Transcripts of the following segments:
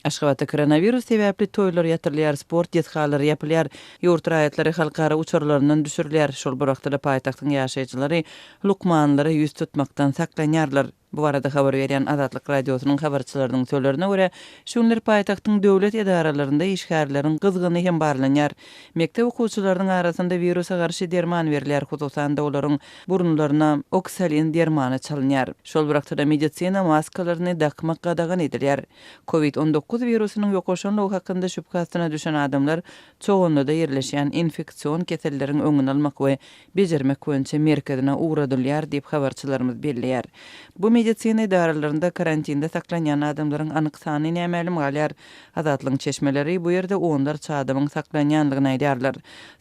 Aşgabatda koronawirus sebäpli toýlar ýatyrylýar, sport desgalary ýapylýar, ýurt raýatlary halkara uçarlaryndan düşürilýär. Şol bir wagtda-da paýtagtyň ýaşaýjylary lukmanlara ýüz tutmakdan saklanýarlar. Bu barada habar berýän Azatlyk Radiosynyň habarçylarynyň sözlerine görä, şu günler paýtagtyň döwlet edaralarynda işgärleriň gyzgyny hem barlanýar. Mekdep okuwçylarynyň arasynda wirusa garşy derman berilýär, hususan-da olaryň burunlaryna oksalin dermany çalynýar. Şol bir wagtda-da medisina maskalaryny dakmak gadagan edilýär. Covid 19 wirusynyň ýokaşanlygy hakynda şübhe astyna düşen adamlar Çoganlyda ýerleşýän infeksion keselleriň öňüni almak we bejermek boýunça merkezine ugradylýar diýip, habarçylarymyz belleýär. Bu medisina edaralarynda karantinde saklanýan adamlaryň anyk sany nämälim galýar. Azatlygyň çeşmeleri bu ýerde onlarça adamyň saklanýandygyny aýdýarlar.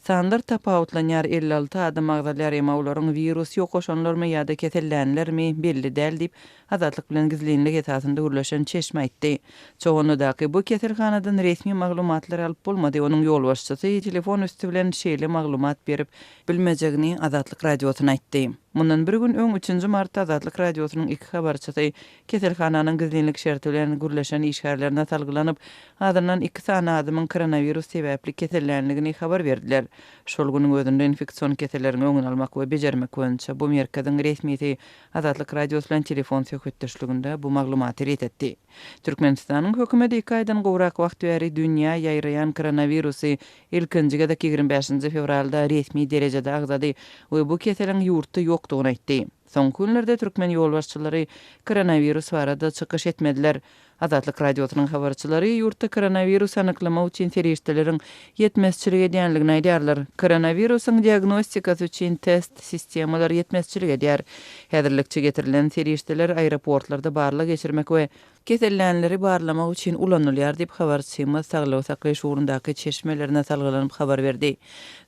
Sanlar tapawutlanýar, 56 adam agzalýar, emma olaryň wirus ýokaşanlarmy ýa-da kesellänlermi belli däl diýip, Azatlyk bilen gizlinlik esasynda gürleşen çeşme aýtdy. Çoganlydaky bu keselhanadan resmi maglumatlary alyp bolmady, onuň ýolbaşçysy telefon üsti bilen şeýle maglumat berip bilmejegini Azatlyk Radiosyna aýtdy. Mundan bir gün öň, üçünji martda Azatlyk Radiosynyň iki habarçysy keselhananyň gizlinlik şerti bilen gürleşen işgärlerine salgylanyp, azyndan iki sany adamyň koronawirus sebäpli keselländigini habar berdiler. Şol günüň özünde infeksion keselleriň öňüni almak we bejermek boýunça bu merkeziň resmisi Azatlyk Radiosy bilen telefon söhbetdeşliginde bu maglumaty ret etdi. Türkmenistanyň hökümeti iki aýdan gowrak wagt bäri dünýä ýaýraýan koronawirusy ilkinji gezek 25-nji fewralda resmi derejede agzady we bu keseliň ýurtda ýokdugyny aýtdy. Soňky günlerde türkmen ýolbaşçylary koronawirus barada çykyş etmediler. Azatlyk Radiosynyň habarçylary ýurtda koronawirusy anyklamak üçin serişdeleriň ýetmezçilik edýändigini aýdýarlar. Koronawirusyň diagnostikasy üçin test sistemalary ýetmezçilik edýär. Häzirlikçe getirilen serişdeler aeroportlarda barlag geçirmek we kesellänleri barlamak üçin ulanylýar diýip, habarçymyz saglygy saklaýyş ugrundaky çeşmelerine salgylanyp habar berdi.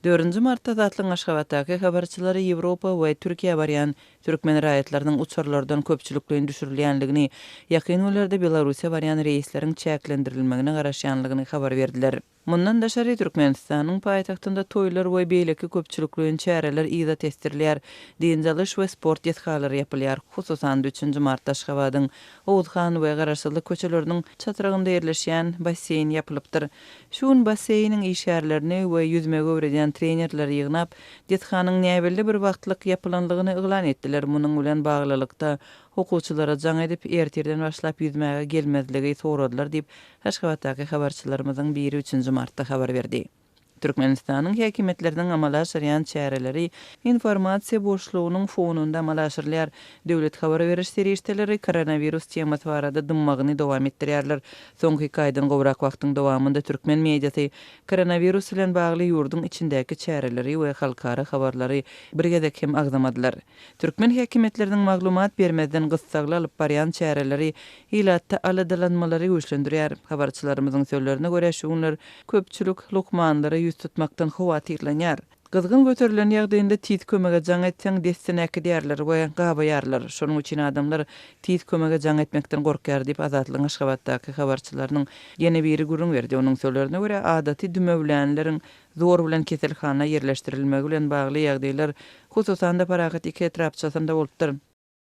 Dördünji martda Azatlygyň Aşgabatdaky habarçylary Ýewropa we Türkiýä barýan Türkmen raýatlarynyň uçarlardan köpçülikleýin düşürilýändigini, ýakyn günlerde Belarussiýa barýan reýsleriň çäklendirilmegine garaşýanlygyny habar berdiler. Mundan daşary, Türkmenistanyň paýtagtynda toýlar we beýleki köpçülikleýin çäreler yza tesdirilýär, dynç alyş we sport desgalary ýapylýar. Hususan-da, üçünji martda Aşgabadyň Oguzhan we Garaşsyzlyk köçeleriniň çatrygynda ýerleşýän basseýn ýapylypdyr. Şu gün basseýniň işgärlerini we ýüzmegi öwredýän trenerleri ýygnap, desganyň näbelli bir wagtlyk ýapylanlygyny yglan etdiler. Munuň bilen baglylykda, okuwçylara jaň edip, ertirden başlap ýüzmäge gelmezligi soradylar diýip, Aşgabatdaky habarçylarymyzyň biri üçünji martda habar berdi. Türkmenistanyň häkimiýetleriniň amala aşyrýan çäreleri informasiýa boşlugynyň fonunda amala aşyrylýar. Döwlet habar beriş serişdeleri koronawirus temasy barada dymmagyny dowam etdirýärler. Soňky iki aýdan gowrak wagtyň dowamynda türkmen mediasy koronawirus bilen bagly ýurduň içindäki çäreleri we halkara habarlary bir gezek hem agzamadylar. Türkmen häkimiýetleriniň maglumat bermezden gyssagly alyp barýan çäreleri ilatda aladalanmalary güýçlendirýär. Habarçylarymyzyň sözlerine görä, şu günler köpçülik lukmanlara ýüz tutmakdan howatyrlanýar. Gyzgyn göterilen ýagdaýynda tiz kömege jaň etseň, dessine äkidýärler we gabaýarlar. Şonuň üçin adamlar tiz kömege jaň etmekden gorkýar diýip, Azatlygyň Aşgabatdaky habarçylarynyň ýene biri gürrüň berdi. Onuň sözlerine görä, adaty dümewlänleriň zor bilen keselhana ýerleşdirilmegi bilen bagly ýagdaýlar, hususan-da, Parahat iki etrapçasynda bolupdyr.